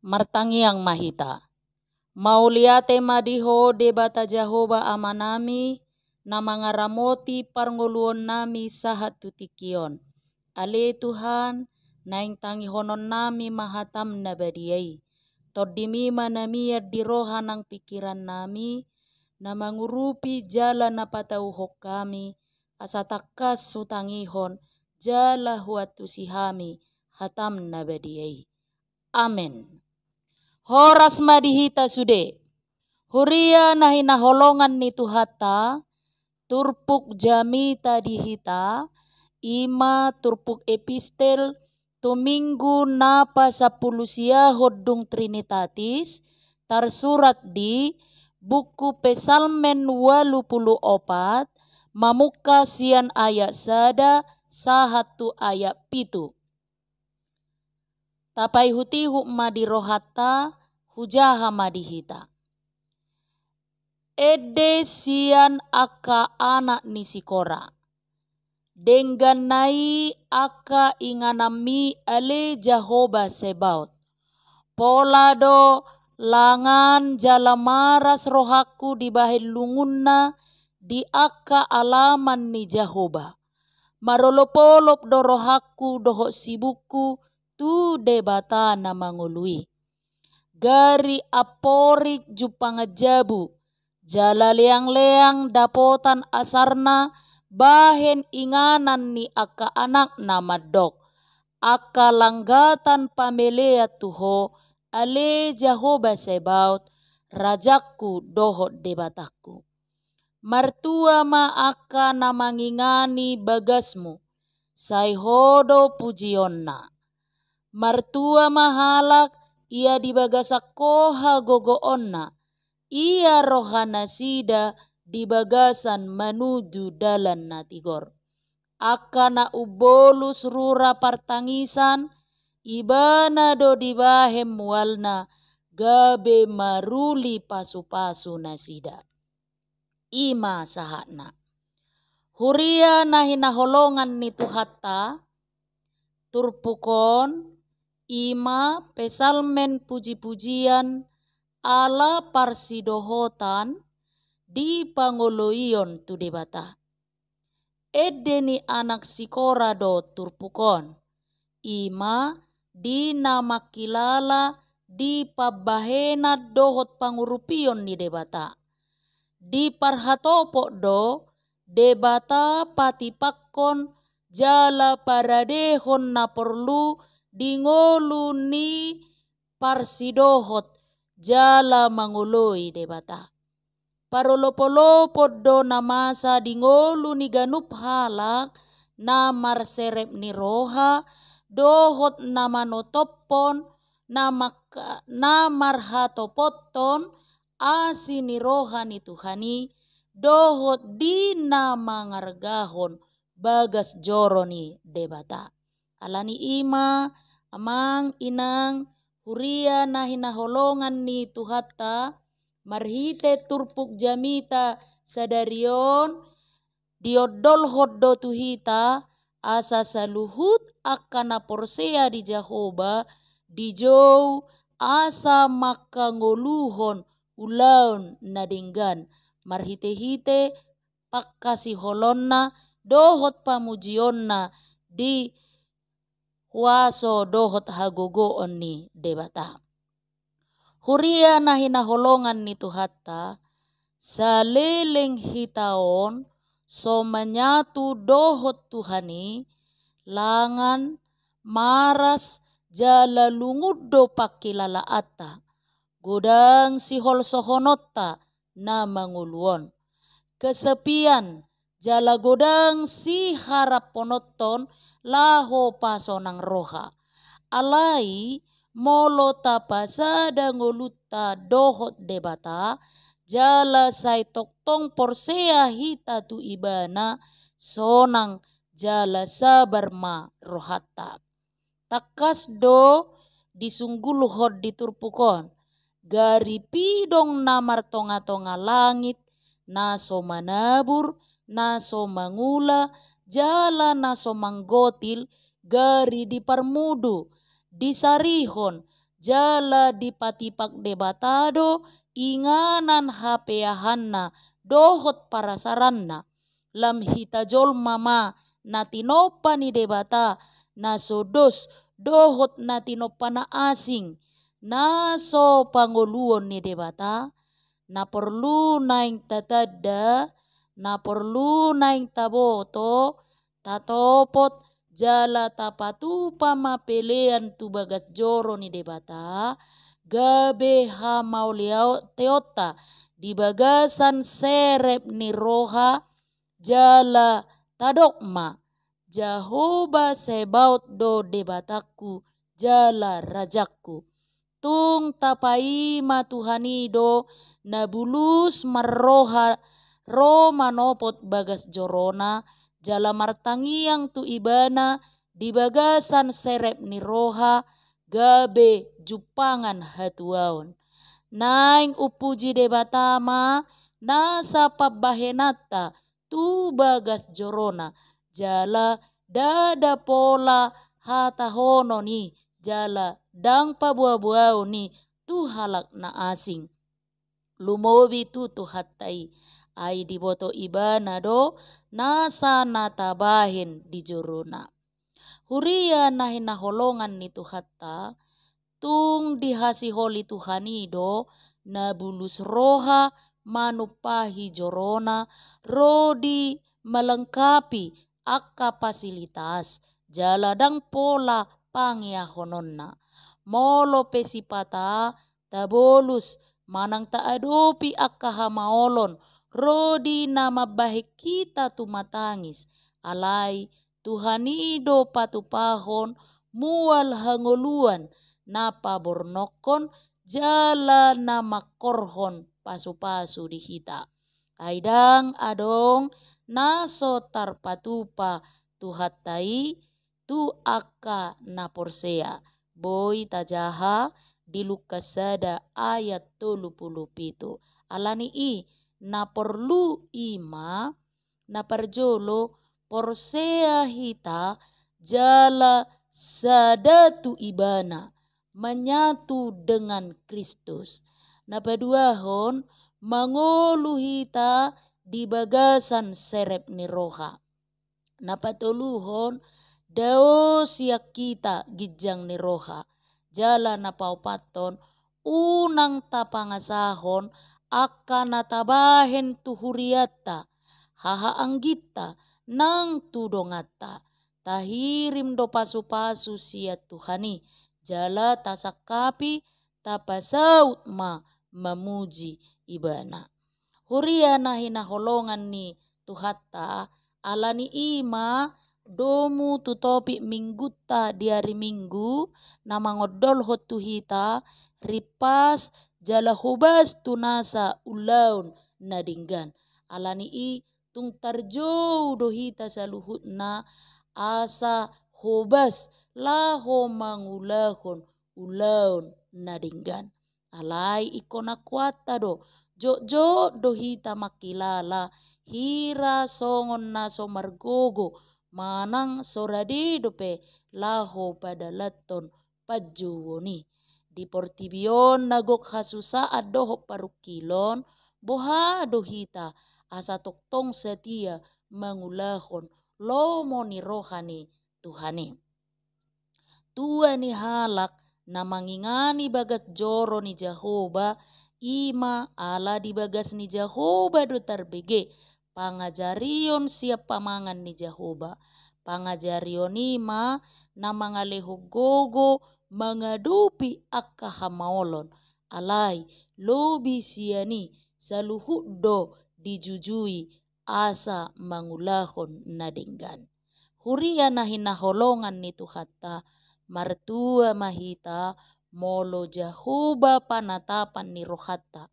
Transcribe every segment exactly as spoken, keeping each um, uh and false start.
Martangiang ma hita. Mauliate ma di Ho Debata Jahowa Amanami, na mangaramoti parngoluonnami sahat tu tingki on. Ale Tuhan, naeng tangihononnami ma hataM na badia i. TondiMi ma na mian di roha nang pingkirannami, na mangurupi jala na patauhon hami, asa tangkas hutangihon jala huantusi hami hataM na badia i. Amen. Horas ma di hita sude. Huria na hinaholongan ni Tuhanta, turpuk jamita di hita, i ma turpuk epistel tu Minggu na pasampulusiahon dung Trinitatis, tarsurat di buku Psalmen ualu pulu opat, mamungka sian ayat sada sahat tu ayat pitu. Tapaihutihut ma di rohanta, hujaha ma di hita. Ende sian angka anak ni si Kora. Dengganna i angka ingananmi, ale Jahowa Zebaot. Pola do langan jala maras rohangku dibahen lungunna di angka alaman ni Jahowa. Marolopolop do rohangku dohot sibukku tu Debata na mangolu i. Gari amporik jumpangan jabu, jala leangleang dapotan asarna bahen inganan ni angka anakna mandok, angka langgatan pamelean tu Ho, ale Jahowa Zebaot, Rajangku dohot Debatangku. Martua ma angka na mangingani bagasmu, sai Ho do pujionna. Martua ma halak ia di bagasan Ho hagogoonna, ia rohanasida di bagasan manuju dalan na tigor. Angka na umbolus rura partangisan, Ibana do dibahen mualna gabe maruli pasupasu nasida. I ma sahatna. Huria na hinaholongan ni Tuhanta, turpuk on i ma Psalmen pujipujian ala parsidohotan di pangoloion tu Debata. Ende ni anak si Kora do turpuk on, i ma di na mangkilala di pambahenan dohot pangurupion ni Debata. Diparhatopot do Debata patipakkon jala paradehon na porlu di ngolu ni parsidohot jala mangoloi Debata. Parolopolopon do na masa di ngolu ni ganup halak na marserep ni roha, dohot na manotophon, na mangka-, na marhatopothon asi ni roha ni Tuhan i, dohot di na mangargahon bagas joro ni Debata. Ala ni i ma, amang, inang, huria na hinaholongan ni Tuhanta, marhite turpuk jamita sadari on, diondolhon do tu hita, asa saluhut angka na porsea di Jahowa, dijou, asa mangkangoluhon ulaon na denggan, marhitehite pangkasiholonna dohot pamujionna di huaso dohot hagogoon ni Debata. Huria na hinaholongan ni Tuhanta, saleleng hita on so manyatu dohot Tuhan i, langan, maras, jala lungun do pangkilalaanta, godang siholsohononta na mangolu on. Kesepian, jala godang siharaphononton laho pasonang roha. Alai, molo tapasada ngolunta dohot Debata, jala sai tongtong porsea hita tu Ibana, sonang jala sabar ma rohanta. Tangkas do disunggulhon di turpuk on, gari pidong na martongatonga langit, na so manabur, na so mangula, jala na so manggotil, gari diparmudu, disarihon, jala dipatipak Debata do inganan hapeahanna dohot parasaranna. Lam hita jolma ma na tinompa ni Debata, na so dos dohot na tinompa na asing, na so pangoluon ni Debata. Na porlu naeng tatanda, na porlu naeng taboto, tatopot jala tapatupa ma pelean tu bagas joro ni Debata, gabe hamauliateonta di bagasan serep ni roha, jala tadok ma: Jahowa Zebaot do Debatangku jala Rajangku. Tung tapaima Tuhan i do na bulus marroha ro manopot bagas jorona, jala martangiang tu Ibana di bagasan serep ni roha, gabe jumpangan hatuaon. Naeng umpuji Debata ma nasa pambahenanta tu bagas jorona, jala ndada pola hatahonon i, jala ndang paboaboaon i tu halak na asing. Lumobi tu Tuhanta i, ai diboto Ibana do nasa na tabahen di jorona. Huria na hinaholongan ni Tuhanta, tung dihasiholi Tuhan i do na bulus roha manumpahi jorona, ro di melengkapi angka fasilitas, jala ndang pola pangeahononna. Molo pe sipata tabolus manang taadopi angka hamaolon, ro di na mambahen hita tumatangis, alai Tuhan i do patupahon mual hangoluan, na pabornongkon jala na mangkorhon pasupasu di hita. Ai ndang adong na so tarpatupa Tuhanta i tu angka na porsea. Boi tajaha di Lukas sada ayat tolu pulu pitu. Alani i, na porlu i ma, na parjolo, porsea hita jala sada tu Ibana, menyatu dengan Kristus. Na paduahon, mangolu hita di bagasan serep ni roha. Na patoluhon, dao sian hita ginjang ni roha. Jala na paopathon, unang tapangasahon angka na tabahen tu hurianta, hahaangginta, nang tu donganta. Tahirim do pasupasu sian Tuhan i, jala tasangkapi tapasaut ma mamuji Ibana. Huria na hinaholongan ni Tuhanta, alani i ma domu tu topik minggunta di ari Minggu, na mangondolhon tu hita rimpas jala hobas tu nasa ulaon na denggan. Alani i tung tarjou do hita saluhutna asa hobas laho mangulahon ulaon na denggan. Alai ingkon akuanta do, jotjot do hita mangkilala hira songon na so margogo manang so rade dope laho padalanhon panjouon i. Di portibi on na gok hasusaan dohot parungkilon, boha do hita asa tongtong satia mangulahon lomo ni roha ni Tuhan i. Tua ni halak na mangingani bagas joro ni Jahowa, i ma ala di bagas ni Jahowa do tarbege pangajarion sian pamangan ni Jahowa. Pangajarion i ma na mangalehon gogo mangadopi angka hamaolon. Alai lobi sian i saluhut do dijujui asa mangulahon na denggan. Huria na hinaholongan ni Tuhanta, martua ma hita molo Jahowa panatapan ni rohanta.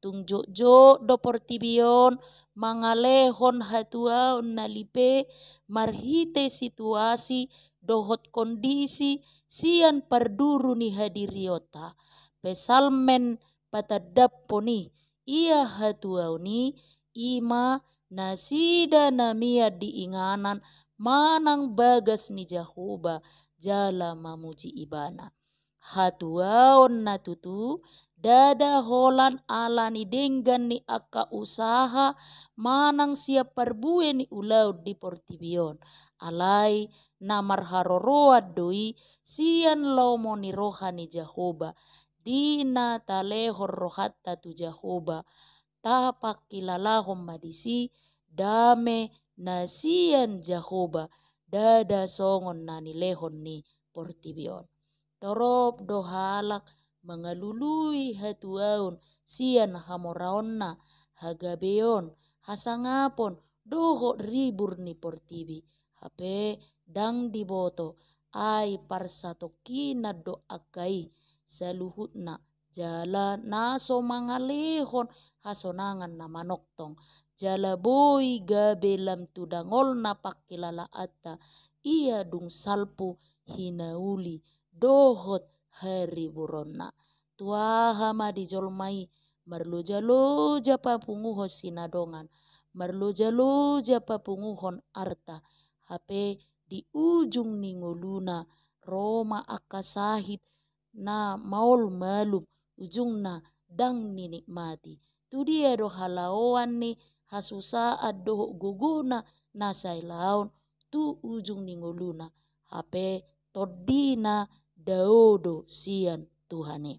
Tung jotjot do portibi on mangalehon hatuaon na lipe marhite situasi dohot kondisi sian parduru ni hadirionta. Psalmen patandaphon i, ia hatuaon i, i ma nasida na mian di inganan manang bagas ni Jahowa jala mamuji Ibana. Hatuaon na tutu, ndada holan ala ni denggan ni angka usaha manang sian parbue ni ulaon di portibi on. Alai na marharoroan do i sian lomo ni roha ni Jahowa, di na talehon rohanta tu Jahowa, tapangkilalahon ma disi dame na sian Jahowa, ndada songon na nilehon ni portibi on. Torop do halak mangalului hatuaon sian hamoraonna, hagabeon, hasangapon, dohot ribur ni portibi. Hape ndang diboto, ai parsatongkinan do angka i saluhutna, jala na so mangalehon hasonangan na manongtong, jala boi gabe lam tu dangolna pangkilalaanta, ia dung salpu, hinauli, dohot hariburonna. Tu aha ma di jolma i, marlojaloja papunguhon sinadongan, marlojaloja papunguhon arta, hape di ujung ni ngoluna ro ma angka sahit na maol malum, ujungna ndang ninikmati. Tu dia do halaoan ni hasusaan dohot gogona na sailaon tu ujung ni ngoluna, hape tondina dao do sian Tuhan i.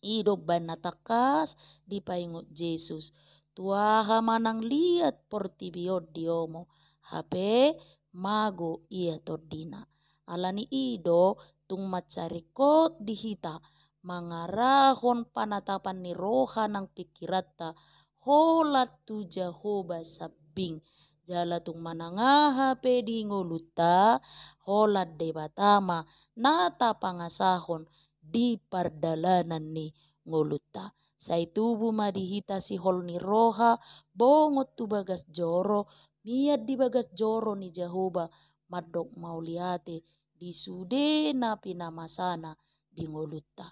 I do umbahen na tangkas dipaingot Jesus, tu aha manang liat portibi on diomo, hape mago ia tondina. Ala ni i do tung mansai ringkot di hita mangarahon panatapan ni roha nang pingkiranta holan tu Jahowa sambing. Jala tung manang aha pe di ngolunta, holan Debata ma na tapangasahon di pardalanan ni ngolunta. Sai tubu ma di hita sihol ni roha, bongot tu bagas joro, mian di bagas joro ni Jahowa, mandok mauliate di sude na pinamasana di ngolunta.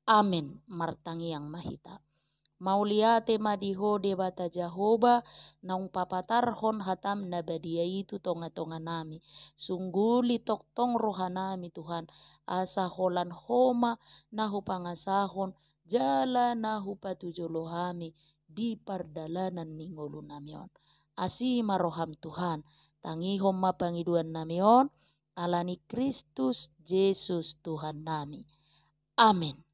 Amen. Martangiang ma hita. Mauliate ma di Ho Debata Jahowa, naung papatarhon hatam na badia i tu tongatonganami. Sungguli tongtong rohanami Tuhan, asa holan Ho ma na hupangasahon jala na hupatujolo hami di pardalanan ni ngolunami on. Asi ma roham Tuhan, tangihon ma pangidoannami on, ala ni Kristus Jesus Tuhannami. Amen.